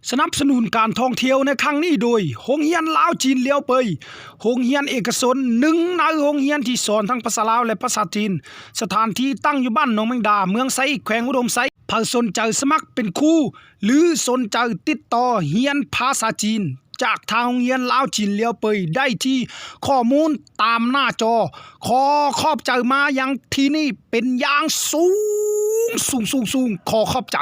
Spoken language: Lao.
ສະໜັບສະໜູນການທ່ອງທ່ຽວໃນຄັ້ງນີ້ໂດຍ ໂຮງຮຽນລາວຈີນລຽວເປີຍ, ໂຮງຮຽນເອກະຊົນ ໜຶ່ງໃນໂຮງຮຽນທີ່ສອນທັງພາສາລາວ ແລະ ພາສາຈີນ. ສະຖານທີ່ຕັ້ງຢູ່ບ້ານໜອງແມງດາ, ເມືອງໄຊ, ແຂວງອຸດົມໄຊ. ໃຜສົນໃຈສະໝັກເປັນຄູ ຫຼື ສົນໃຈຕິດຕໍ່ຮຽນພາສາຈີນ ຈາກທາງໂຮງຮຽນລາວຈີນລຽວເປີຍໄດ້ທີ່ຂໍ້ມູນຕາມໜ້າຈໍ. ຂໍຂອບໃຈມາຍັງທີ່ນີ້ເປັນຢ່າງສູງ, ສູງ, ສູງ, ສູງ. ຂໍຂອບໃຈ.